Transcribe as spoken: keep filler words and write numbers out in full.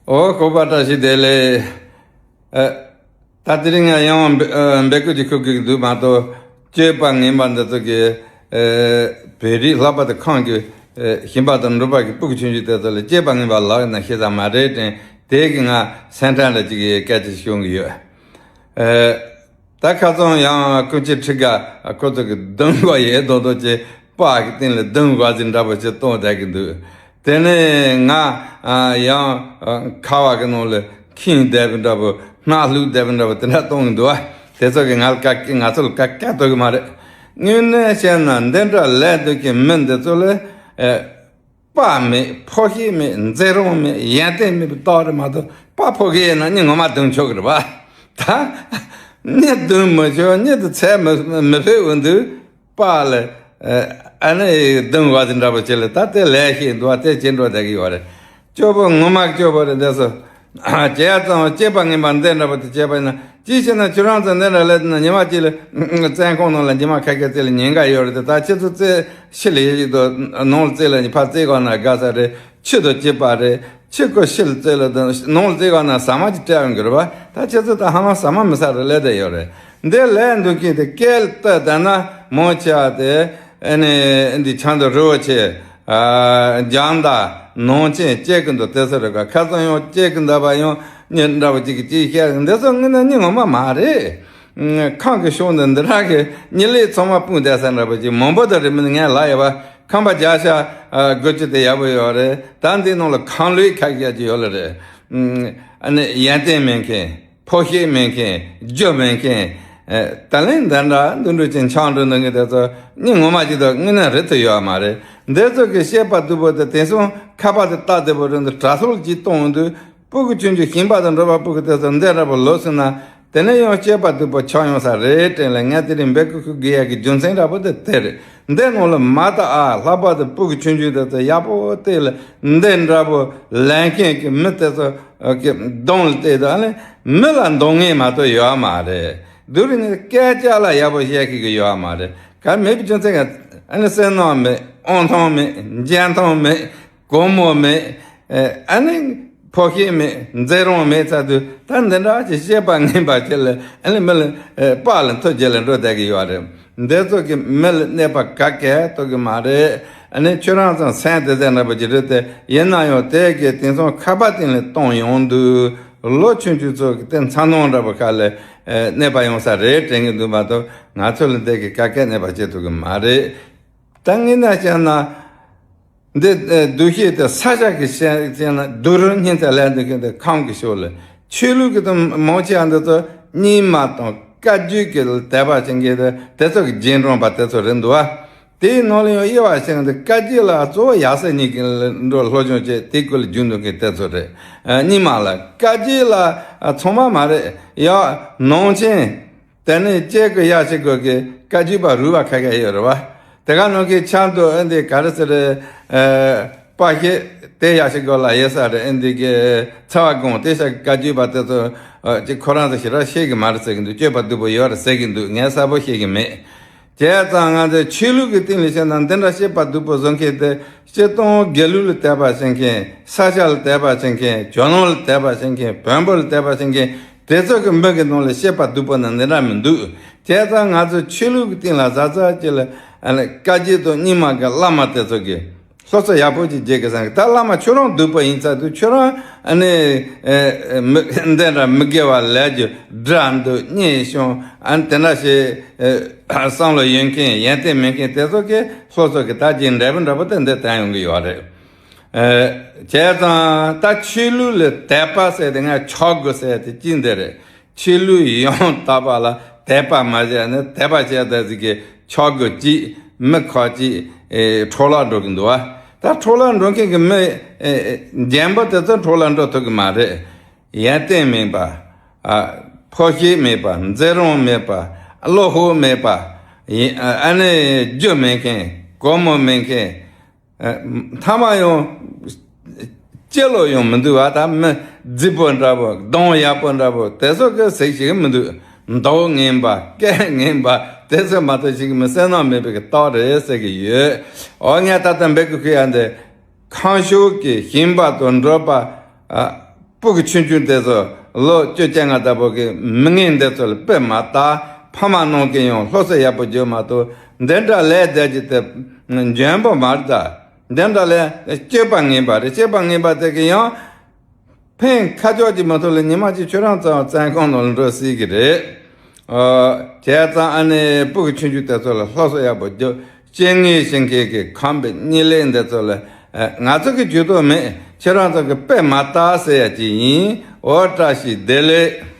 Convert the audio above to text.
ཨོ་ཁོ་པ་བཀྲ་ཤིས་བདེ་ལེགས། ཨ། ད་དེ་རིང་ང་ཡང་འབེ་ཨ་འབེ་ཀུ་ཅིག་ཁུག་གི་འདུག་མ་གཏོགས། སྤྱོད་པ་ངན་པ་འདི་ཚོ་གི་ཨ་བོད་རིགས་ལྷག་པར་དུ་ཁམས་ཀྱི་ཨ་ཞིང་པ་དང་འབྲོག་པ་གི་སྤུ་གུ་ཆུང་ཆུང་དེ་ཚོ་ལ་སྤྱོད་པ་ངན་པ་ལབ་ན་ཤེས་ས་མ་རེད་དྲན། དེ་གི་ང་སེམས་ཁྲལ་འདྲ་ཅིག་གི་སྐད་ཆ་ཞུ་གི་ཡོད། ཨ། ད་ཁ་སང་ཡང་སྐུ་མཁྱེན་ཁྲི་ཀ་ཁོ་ཚོ་གི་གདོང་ག་ཡེ་རྡོག་རྡོག་ཅེས་པགས་ཀྱི་སྟེང་ལ་གདོང་ག་ཟིག་འདྲ་པོ་ཅིག་གཏོང་བསྡད་ཀྱི་འདུག་དེ་ནས་ང་ཨ་ཡང་ཨ་ཁ་བ་གི་ནང་ལ་ཁེངས་བསྡད་པ་འདྲ་པོ། སྣ་བླུགས་བསྡད་པ་འདྲ་པོ་དེ་འདྲ་གཏོང་གི་འདུག་བ། དེ་ཚོ་གི་ང་ལ་བཀའ་ང་ཚོ་ལ་བཀའ་བཀའ་གཏོང་གི་མ་རེད། དངོས་གནས་བཤད་ན་འདི་འདྲ་ལས་འདུག་གི་མི་འདི་ཚོ་ལ་ཨ། དཔའ་མེད། ཕོ་ཤེད་མེད། མཛེས་རུང་མེད། ཡོན་ཏན་མེད་པའི་རྟགས་རེད་མ་གཏོགས། དཔའ་ཕོ་གི་ཡིན་ན་མྱི་ངོ་མ་རྡུང་ཆོག་གི་རེད་པ། ད་མྱི་རྡུང་མི་ཆོག། མྱི་དེ་ཚད་མི་མི་ཕེབས་འོང་དུས་དཔའ་ལ་ཨ་ནི་རྡུང་བ་དེ་འདྲ་པོ་བྱེད་ལ། ད་དེ་ལས་ཤེས་འདུག་བ། དེ་བྱེད་འགྲོ་བསྡད་ཀྱི་ཡོད་རེད། སྐྱོ་པོ་ངོ་མ་སྐྱོ་པོ་རེད་འདི་ཚོ། བྱས་ཙང་སྤྱོད་པ་ངན་པ་འདི་འདྲ་པོ་དེ་བྱས་པ་ཡིན་ན། ཅིའི་ཕྱིར་ན་ཁྱོད་རང་ཚོ་འདི་འདྲ་ལས་ན་ཉི་མ་གཅིག་ལ་བཙོན་ཁང་ནང་ལ་ཉི་མ་ཁ་ཤས་རྩེ་ལ་ཉེན་ཁ་ཡོད་རེད་དེ། ད་ཁྱེད་ཚོ་རྩེ་ཕྱི་ལ་ཡེ་ཞིག་དང་ནང་ལ་རྩེ་ལ་ཕར་རྩེ་ག་ན་དགའ་ས་རེད། ཕྱི་དང་སྐྱིད་པ་རེད། ཕྱི་ཁོ་ཕྱི་ལ་རྩེ་ལ་དང་ནང་ལ་རྩེ་ག་ན་ཟ་མ་ཅིག་སྤྲད་ཡོང་གི་རེད་པ། ད་ཁྱེད་ཚོ་ད་ཧ་ལམ་ཟ་མ་མི་ཟ་རེད་ལས་བསྡད་ཡོད་རེད། འདི་ལས་འདུག་གི་དེ་སྐད་ལ་ལྟ་ད་ན་མོ་ཆ་དེ། ཨ་ནི་འདི་ཆང་དང་རི་བོ་ཆེ། ཨ། རྒྱང་ད་ནང་ཆེན་སྐྱེ་གི་འདུག་དེ་ཚོ་རེད་ག་ཁ་སང་ཡང་སྐྱེ་གི་འདུག་པ། ཡང་མྱི་འདྲ་པོ་ཅིག་གིས་ཅིག་བཤད་འདི་ཚོ་དངོས་གནས་མྱི་ངོ་མ་མ་རེད། ཁམས་ཀྱི་ཕྱོགས་འདི་འདི་རག་གི་མྱི་ལས་ཚང་མ་སྤུངས་བསྡད་ས་འདྲ་པོ་ཅིག་མང་པོ་དང་རིང་མིན་ངས་ལབ་ཡོད་པ། ཁམས་པ་བརྒྱ་ཆ་དགུ་བཅུ་དེ་ཡག་པོ་ཡོད་རེད། ད་འདི་ནང་ལ་ཁམས་ལུག་ཁ་ཤས་ཅིག་ཡོད་ལ་རེད། ཨ་ནི་ཡོན་ཏན་མེད་མཁན། ཕོ་ཤེད་མེད་མཁན། རྒྱུ་མེད་མཁན། ཨ། ད་ལན་འདི་འདྲ་འདུ་འགྲོ་ཅན་ཆང་འགྲོ་འདུ་ངེས་དེ་ཚོ་མྱི་ངོ་མ་ཅིག་དང་དངོས་གནས་རེད་དུ་ཡོད་མ་རེད། འདི་ཚོ་གི་བཤད་པ་སྡུག་པོ་དེ་དེང་སང་ཁ་པར་དེ་ལྟ་བདེ་པོ་རེད་འདུག་དྲ་ཐོག་ཅིག་གཏོང་འདུག་སྤུ་གུ་ཆུང་ཆུང་ཞིང་པ་དང་འབྲོག་པ་སྤུ་གུ་དེ་ཚོ་འདི་འདྲ་པོ་ལོ་སོང་ན་དེ་ནས་ཡང་བཤད་པ་སྡུག་པོ་ཆགས་ཡོང་ས་རེད་དྲན་ལ། ངས་དེ་རིང་འབེ་ཀུ་ཁུ་དགོས་ཡ་གི་རྒྱུ་མཚན་འདྲ་པོ་དེ་དེ་རེད། འདི་ནང་ལ་མ་ད་ཨ་ལྷག་པར་དུ་སྤུ་གུ་ཆུང་ཆུང་དེ་ཚོ་ཡག་པོ་བལྟས་ལ་འདི་འདྲ་པོ་ལེན་མཁན་གི་མི་དེ་ཚོ། ཨ། གི་གདོང་ལ་བལྟས་དང་ཨ་ནི་མི་ལ་འདང་ངེས་མ་གཏོགས་ཡོད་མ་རེད། སྡུག་རུ་ནི་སྐད་ཆ་ལ་ཡག་པོ་བཤད་མཁན་གི་ཡོད་མ་རེད། ག་མེད་པའི་རྒྱུ་མཚན་ག་ཨ་ནི་བསོད་ནམས་མེད། དབང་ཐང་མེད། འཇོན་ཐང་མེད། སྒོར་མོ་མེད། ཨ་ནི་ཕོ་ཤེད་མེད། མཛེས་རུང་མེད་ཚར་དུས་ད་འདི་འདྲ་ཅིག་བཤད་པ་ངན་པ་ཅིག་ལ་ཨ་ནི་མི་ལ་ཨ་པགས་ལ་མཐུ་རྒྱལ་ལ་འགྲོ་བསྡད་ཀྱི་ཡོད་རེད། འདི་ཚོ་གི་མི་ལ་གནོད་པ་ག་གེ་ཐུག་གི་མ་རེད། ཨ་ནི་ཁྱོད་རང་ཚོ་སེམས་བདེ་བདེ་འདྲ་པོ་ཅིག་རེད་དེ། ཡིན་ན་ཡང་དེ་གི་དེང་སང་ཁ་པར་སྟེང་ལ་གཏོང་ཡོང་དུས་ལོ་ཆུང་ཆུང་ཚོ་གི་དེ་མཚན་ནང་འདྲ་པོ་ཁ་ལ་ཨ་གནོད་པ་ཡོང་ས་རེད་དྲན་གི་འདུག་མ་གཏོགས་ང་ཚོ་ལ་འདི་གི་ག་གེ་གནོད་པ་བྱེད་ཐུབ་གི་མ་རེད། ད་ངས་ན་བཤད་ན། འདི་ཨ་སྡུག་ཤོས་དེ་ས་ཆ་གི་བཤད་བཤད་ན་སྡུག་རུ་སྙིང་ཚད་ལས་འདུག་གི་འདི་ཁམས་ཀྱི་ཕྱོགས་ལ་ཆོས་ལུགས་ཀྱི་དང་མང་ཆེ་བ་འདི་ཚོ་རྙིང་མ་དང་བཀའ་བརྒྱུད་ཀྱི་དད་པ་བྱེད་མཁན་དེ་དེ་ཚོ་གི་རྗེས་འབྲང་པ་དེ་ཚོ་རེད་འདུག་བ། དེའི་ནང་ལ་ཡང་དབྱེ་བ་བྱས་ན་འདི་བཀའ་བརྒྱུད་ལ་གཙོ་བོ་ཡབ་སྲས་གཉིས་ཀྱི་འགྲོ་སློབ་སྦྱོང་བྱས་དེའི་སྐོར་ལ་རྒྱུགས་འདུག་མཁན་དེ་ཚོ་རེད། ཨ་རྙིང་མ་ལ་བཀའ་བརྒྱུད་ལ་ཨ་ཚང་མ་མ་རེད་ཡ། ནང་ཆེན། དེ་ནས་སྐྱེ་དགུ་ཡ་ཞིག་དགུ་གི་བཀའ་བརྒྱུད་པ་རུས་པ་ཁ་ཁ་ཡོད་རེད་བ། དེ་ག་ནང་གི་ཆ་འདུག་ཨེ་འདི་ག་རེ་ཟེར་རེད། ཨ་དཔའ་ཤེད་དེ་ཡ་ཞིག་དགུ་ལ་ཡོད་ས་རེད། ཨེ་འདི་གི་ཚ་བ་དགོངས་དེ་ཤ་བཀའ་བརྒྱུད་པ་དེ་ཚོ་ཨ་ཅིག་ཁོ་རང་ཚོ་ཞེ་དྲག་ཤེས་གི་མ་རེད་ཟེར་གི་འདུག་སྤྱོད་པ་སྡུག་པོ་ཡོད་རེད་ཟེར་གི་འདུག་ངས་གསལ་པོ་ཤེས་གི་མེད། བྱས་ཙང་ང་ཚོའི་ཆོས་ལུགས་ཀྱི་སྟེང་ལ་བཤད་ན་འདི་འདྲ་བཤད་པ་སྡུག་པོ་བཟོ་མཁན་དེ་སྤྱིར་བཏང་དགེ་ལུགས་ལ་དད་པ་བྱེད་མཁན། ས་སྐྱ་ལ་དད་པ་བྱེད་མཁན། ཇོ་ནང་ལ་དད་པ་བྱེད་མཁན། བོན་པོ་ལ་དད་པ་བྱེད་མཁན། དེ་ཚོ་གི་མི་གི་ནང་ལ་བཤད་པ་སྡུག་པོ་ནི་འདི་འདྲ་མི་འདུག་བྱས་ཙང་ང་ཚོ་ཆོས་ལུགས་ཀྱི་སྟེང་ལ་གཟབ་གཟབ་ཅིག་ལ་ཨ་ནི་བཀའ་བརྒྱུད་དང་རྙིང་མ་གི་བླ་མ་དེ་ཚོ་གི་སློབ་གསོ་ཡག་པོ་ཅིག་བྱེད་དགོས་བསམ་གི། ད་བླ་མ་ཁྱོད་རང་སྡུག་པོ་ཡིན་ཚར་དུས་ཁྱོད་རང་ཨ་ནི་ཨེ་ཨེ་མི་འདི་འདྲ་མི་དགེ་བ་ལས་རྒྱུ་དགྲ་འདུལ་གཉེན་སྐྱོང་ཨ་ནི་དེ་འདྲ་ཞིག་ཨེ་བསམ་བློ་ཡོད་མཁན་ཡོན་ཏན་མེད་མཁན་དེ་ཚོ་གི་སློབ་གསོ་གི་ད་ཅིག་འབྲས་བུ་འདྲ་པོ་དེ་འདི་བསྟན་ཡོང་གི་ཡོད་རེད། ཨེ། བྱས་ཙང་ད་ཆོས་ལུགས་ལ་དད་པ་ཟེར་དེ་ང་ཆག་དགོས་ཟེར་དེ་ཅི་འདི་རེད། ཆོས་ལུགས་ཡང་དག་པ་ལ་དད་པ་མ་བྱས་ན་དད་པ་བྱས་ད་ཟིག་གི་ཆག་དགོས་ཅིག་མི་ཁ་ཅིག་ཨེ་འཕྲོ་བརླག་འགྲོ་གི་འདུག་བ། ད་འཕྲོ་བརླག་འགྲོ་མཁན་གི་མི་ཨེ་ཨེ་རྒན་པོ་དེ་ཚོ་འཕྲོ་བརླག་འགྲོ་ཐུབ་གི་མ་རེད། ཡོན་ཏན་མེད་པ། ཨ་ཕོ་ཤེད་མེད་པ། མཛེས་རུང་མེད་པ། བློ་ཁོག་མེད་པ། ཡི་ཨ་ནི་རྒྱུ་མེད་མཁན། སྒོར་མོ་མེད་མཁན། ཨ་མཐའ་མ་ཡང་སྐྱེ་ལོ་ཡང་མི་འདུག་བ། ད་མི་རྫིག་པོ་འདྲ་པོ་གདོང་ཡག་པོ་འདྲ་པོ་དེ་ཚོ་གི་ཟིག་ཞིག་མི་འདུག་མདོག་ངན་པ་སྐད་ངན་པ་དེ་ཚོ་མ་གཏོགས་ཞིག་མི་བསོད་ནམས་མེད་པའི་གི་རྟགས་རེད་ཟེར་གི་ཡོད། འོ་ངས་ད་ལྟ་འབད་གི་ཁུལ་ཡ་འདི་ཁམས་ཕྱོགས་ཀྱི་ཞིང་པ་དང་འབྲོག་པ་ཨ་ སྤུ་གུ་ཆུང་ཆུང་དེ་ཚོ་ལོ་བཅོ་བརྒྱད་ལྔ་ལྟ་བུ་གི་མི་ངན་འདི་ཚོ་ལ་དཔེ་མ་ལྟ། ཕ་མ་ནང་གི་ཡང་སློབ་གསོ་ཡག་པོ་བརྒྱབ་མ་ཐུབ། འདི་འདྲ་ལས་བསྡད་ཀྱི་དེ་འཇོན་པོ་མ་རེད་ད། འདི་འདྲ་ལས་སྤྱོད་པ་ངན་པ་རེད། སྤྱོད་པ་ངན་པ་དེ་གི་ཡང་ཕན་ཁ་ཅོག་ཅིག་མ་ཐུབ་ལ་ཉི་མ་གཅིག་ཁྱོད་རང་ཚོ་བཙོན་ཁང་ནང་ལ་འགྲོ་སྲིད་ཀྱི་རེད། ཨོ། བྱས་ཙང་ཨ་ནི་སྤུ་གུ་ཆུང་ཆུང་དེ་ཚོ་ལ་སློབ་གསོ་ཡག་པོ་རྒྱོབ། སྤྱན་སྔའི་ཞིང་ཁའི་གི་ཁམས་པའི་གཉིད་ལས་འདི་ཚོ་ལ་ཨ་ང་ཚོ་གི་ཇུས་གཏོགས་མེད། ཁྱེད་རང་ཚོ་གི་དཔེ་མ་ལྟ་ཟེར་ཡ་ཅིག་ཡིན། འོ་བཀྲ་ཤིས་བདེ་ལེགས།